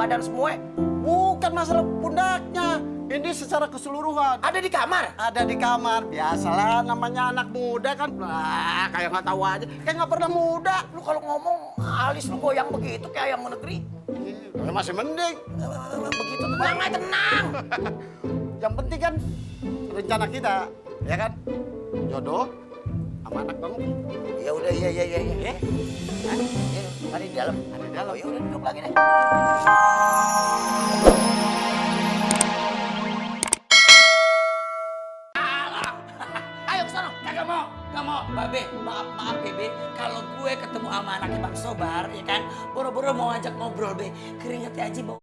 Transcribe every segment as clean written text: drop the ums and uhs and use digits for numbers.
badan semua. Bukan masalah pundaknya. Ini secara keseluruhan. Ada di kamar. Ada di kamar. Biasalah namanya anak muda kan. Lah, kayak nggak tahu aja. Kayak nggak pernah muda. Lu kalau ngomong alis lu goyang begitu kayak ayam negeri. Ya, masih mending. Begitu tenang aja, tenang. Yang penting kan rencana kita, ya kan? Jodoh sama anak kamu. Ya udah, iya. Ya. Ada di dalam. Ada di dalam. Oh, ya udah duduk lagi deh. Ayo ke sana. Kagak mau. Gak mau. Babe, maaf ya, Be. Kalau gue ketemu sama anaknya Bang Sobar, ya kan? Boro-boro mau ajak ngobrol, Be. Keringetnya aja bau.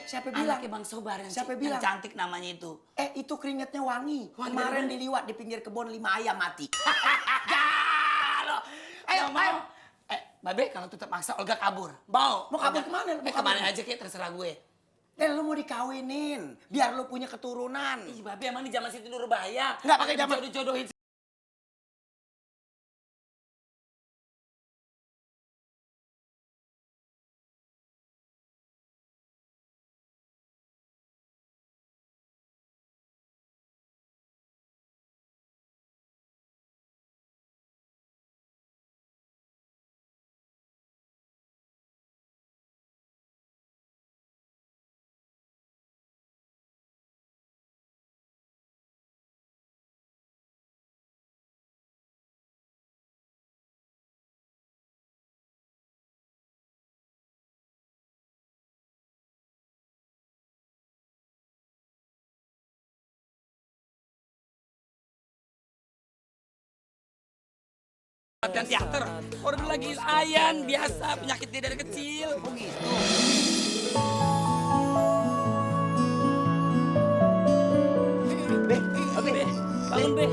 Siapa bilang? Anaknya Bang Sobar yang, Siapa yang bilang? cantik namanya itu. Itu keringetnya wangi. Kemarin diliwat di pinggir kebun 5 ayam mati. Galo. Ayo. Babe, kalau tetap maksa Olga kabur. Mau kabur kemana? Kemana aja kayak terserah gue. Lu mau dikawinin, biar lu punya keturunan. Ih, Babe, emang di zaman Siti Nurbaya Nggak pakai zaman. jodoh-jodohin. Latihan teater. Orang lagi ayan, biasa penyakit dia dari kecil. Oh gitu. Be, Be, bangun Be.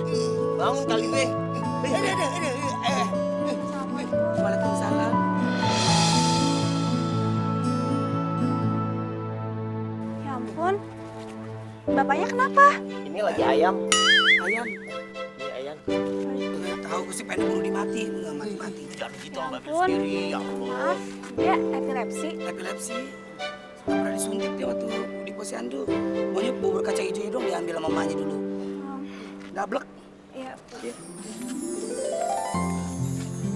bangun kali Be. Waalaikumsalam. Ya ampun, bapaknya kenapa? Ini lagi ayam. Ayam. Ini ayam. Tahu gue sih pengen bunuh di mati, nggak mati-mati. Jangan gitu Ya sama Babe ampun. sendiri. Ya Allah. Maaf, dia epilepsi. Epilepsi. Pernah disuntik dia waktu di posyandu. Maunya bubur kacang hijau dong diambil sama mamanya dulu. Dablek. Iya. Ya.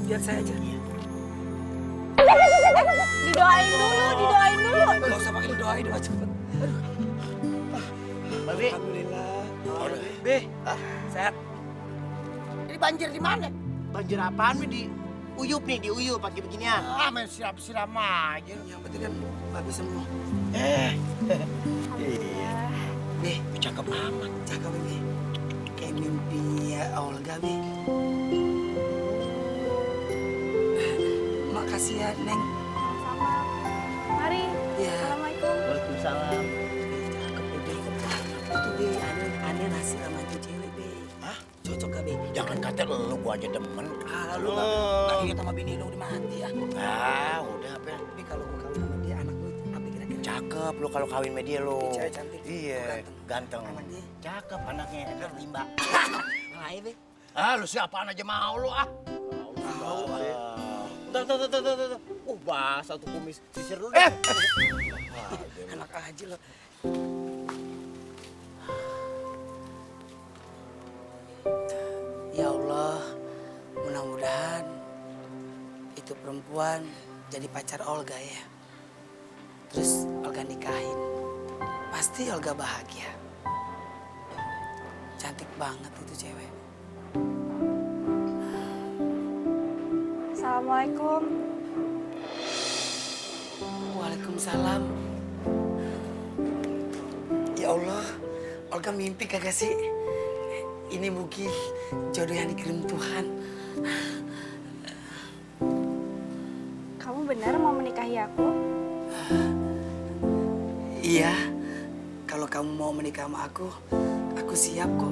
Biar saya aja. Didoain dulu. Gak usah pakai doa cepet. Babe. Alhamdulillah. Be, sehat. Ini banjir di mana? Banjir apaan nih di uyup pakai beginian. Main siram-siram aja. Yang penting kan Babe sembuh. Be, cakep amat. Cakep Be. Kayak mimpi Olga Be. Makasih ya Neng. Sama-sama. Mari. Ya. Assalamualaikum. Waalaikumsalam. Cakep Be. Itu Be, aneh nasi sama itu cewek Be. Hah? Cocok gak Be? Jangan kata lu, gua aja demen. Ah, lu gak inget sama bini lu udah mati ya. Ah, udah Be. Tapi kalau gua kawin sama dia, anak lu apa kira-kira? Cakep lu kalau kawin sama dia lu. Cewek cantik. Iya, ganteng. Anak dia. Cakep anaknya, enak timba. Lain Be. Ah, lu siapaan aja mau lu ah. Tahu. Tuh. Basah tuh kumis. Sisir dulu. Anak aja lo. Ya Allah, mudah-mudahan itu perempuan jadi pacar Olga ya. Terus Olga nikahin. Pasti Olga bahagia. Cantik banget itu cewek. Assalamualaikum. Waalaikumsalam. Ya Allah, Olga mimpi kagak sih? Ini mungkin jodoh yang dikirim Tuhan. Kamu benar mau menikahi aku? Iya, kalau kamu mau menikah sama aku siap kok.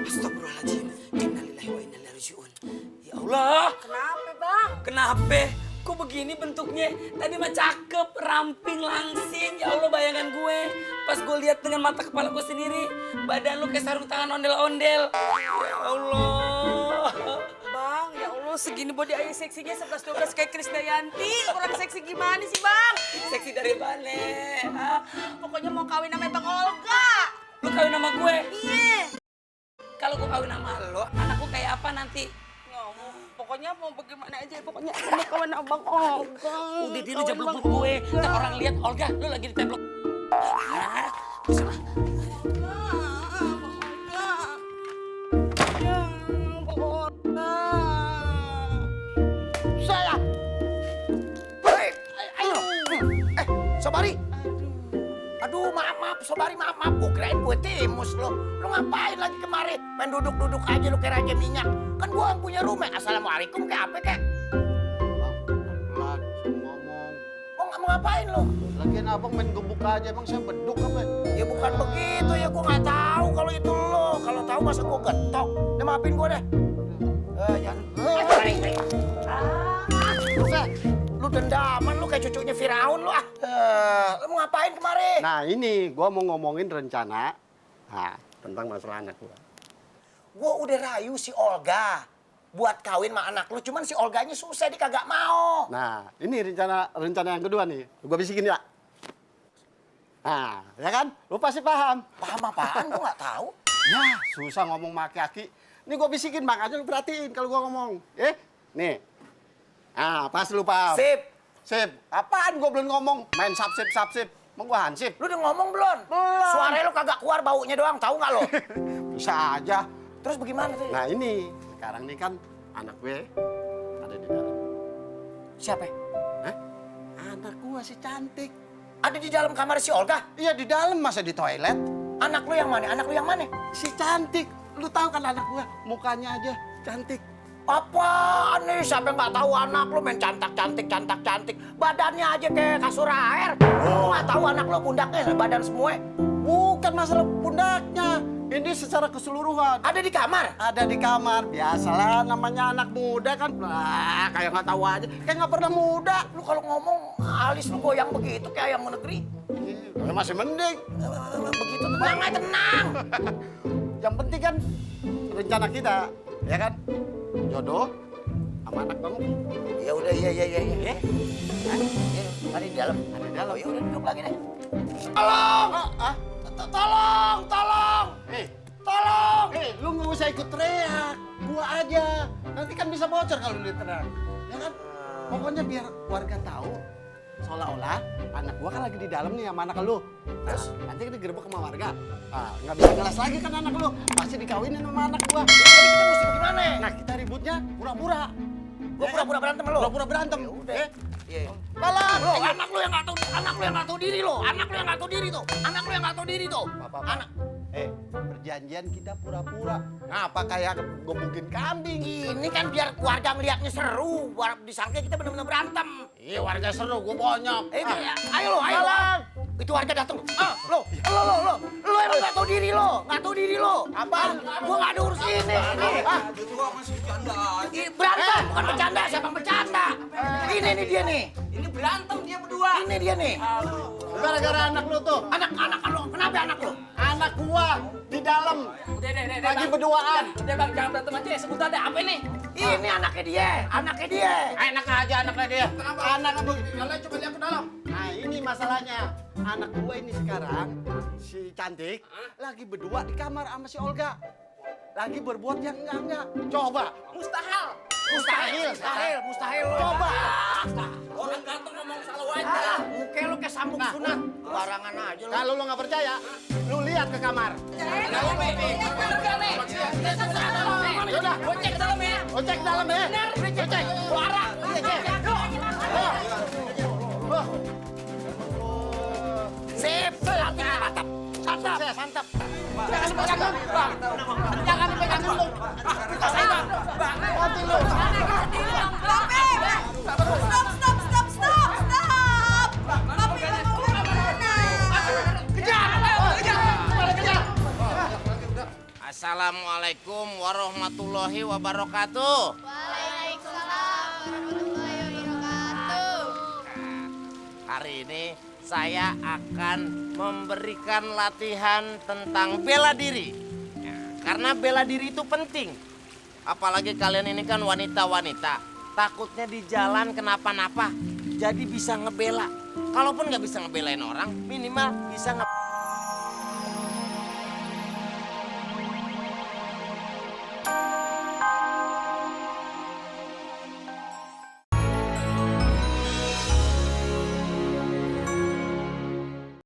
Astagfirullahaladzim. Innalillahi wa inna ilaihi raji'un. Ya Allah. Kenapa, Bang? Kenapa? Kok begini bentuknya? Tadi mah cakep, ramping, langsing. Ya Allah bayangan gue. Pas gue lihat dengan mata kepala gue sendiri, badan lu kayak sarung tangan ondel-ondel. Ya Allah. Bang, ya Allah segini body ayo seksinya 11-12 kayak Krisdayanti. Kurang seksi gimana sih bang? Seksi dari mana? Hah? Pokoknya mau kawin sama Bang Olga. Lu kawin sama gue? Iya. Kalau gue kawin sama lo, anakku kayak apa nanti? Pokoknya mau bagaimana aja, pokoknya mau kawin sama Bang Olga. Udah dia lu jangan belum gue. Ntar orang lihat Olga, lu lagi di tembok. Ah, bisa lah. Saya. Hei, ayo. Sobari. Aduh, maaf, Sobari, maaf. Gue kirain gue timus lo. Lu ngapain lagi kemari? Main duduk-duduk aja lu kayak raja minyak. Kan gue yang punya rumah. Assalamualaikum kayak apa kek? Bang, pelan-pelan, saya ngomong. Oh, nggak mau ngapain lo? Lagian abang main gebuk aja, emang saya beduk apa? Ya bukan begitu ya, gue nggak tahu kalau itu lo. Kalau tahu masa gue getok. Udah maafin gue deh. Jangan. Lu dendaman lu kayak cucunya Firaun lu ah. Lu mau ngapain kemari? Nah ini, gua mau ngomongin rencana tentang masalah anak gua. Gue udah rayu si Olga buat kawin sama anak lu, cuman si Olganya susah, dia kagak mau. Nah, ini rencana yang kedua nih. Gua bisikin ya. Nah, ya kan? Lu pasti paham. Paham apaan? Gue nggak tahu. Ya, susah ngomong maki-aki. Ini gua bisikin, makanya lu perhatiin kalau gua ngomong. Nih. Ah, pasti lu paham. Sip. Sip. Apaan gua belum ngomong? Main sapsip. Mau gua hansip. Lu udah ngomong belum? Belum. Suaranya lu kagak keluar, baunya doang, tahu nggak lo? Bisa aja. Terus bagaimana tuh? Nah ini, sekarang nih kan anak gue ada di dalam. Siapa? Hah? Anak gue si cantik. Ada di dalam kamar si Olga? Iya di dalam, masa di toilet? Anak lu yang mana? Anak lu yang mana? Si cantik. Lu tahu kan anak gue, mukanya aja cantik. Apaan nih? Siapa yang nggak tahu anak lu main cantik. Badannya aja kayak kasur air. Lu nggak tahu anak lu pundaknya badan semua. Bukan masalah pundaknya. Ini secara keseluruhan. Ada di kamar? Ada di kamar. Biasalah namanya anak muda kan. Kayak nggak tahu aja. Kayak nggak pernah muda. Lu kalau ngomong alis lu goyang begitu kayak ayam negeri. Ya, masih mending. Begitu tenang aja, tenang. Yang penting kan rencana kita, ya kan? Jodoh sama anak kamu. Ya udah, iya. Ada di dalam. Ada di dalam. Oh, ya udah duduk lagi deh. Tolong! Tolong! Tolong! Lu nggak usah ikut teriak, gua aja. Nanti kan bisa bocor kalau lu teriak, ya kan? Pokoknya biar warga tahu, seolah-olah anak gua kan lagi di dalam nih sama anak lu. Terus nanti digerebek sama warga. Nggak bisa jelas lagi kan anak lu, pasti dikawinin sama anak gua. Jadi kita mesti bagaimana? Nah kita ributnya pura-pura. Gua pura-pura berantem sama lu. Pura-pura berantem. Ya udah. Iya. Tolong! Lo, anak lu yang nggak tahu diri lo. Anak lu yang nggak tahu diri tuh. Anak. Perjanjian kita pura-pura. Ngapa kayak gebukin kambing? Ini kan biar warga ngeliatnya seru. Disangka kita bener-bener berantem. Iya warga seru, gua bonyok. Ayo lo. Itu warga datang. Lo emang nggak tahu diri lo. Apaan? Gua nggak ada urus ini. Berantem, bukan bercanda. Siapa yang bercanda? Ini nih dia nih. Ini berantem dia berdua. Ini dia nih. Gara-gara anak lu tuh. Anak lo. Kenapa anak lo? Anak gua di dalam Udah, lagi Bang. berduaan. Udah bang, jangan berantem aja. Sebut aja apa ini? Ini anaknya dia. Enak aja anaknya dia. Anak lu. Kalian coba lihat ke dalam. Nah ini masalahnya. Anak gua ini sekarang si cantik lagi berdua di kamar sama si Olga. Lagi berbuat yang enggak. Coba. Mustahil. Coba. Orang ganteng ngomong salah wajar. Muka lo kayak sambung sunat. Barangan aja lo. Kalau lu nggak percaya, lu lihat ke kamar. Yaudah, Cek ke dalam ya. oh cek dalam ya. Cek. Suara. Sip. Mantap. Jangan dipegang dulu. Mati lu. Assalamualaikum warahmatullahi wabarakatuh. Waalaikumsalam warahmatullahi wabarakatuh. Hari ini saya akan memberikan latihan tentang bela diri. Ya, karena bela diri itu penting. Apalagi kalian ini kan wanita-wanita. Takutnya di jalan kenapa-napa. Jadi bisa ngebela. Kalaupun nggak bisa ngebelain orang, minimal bisa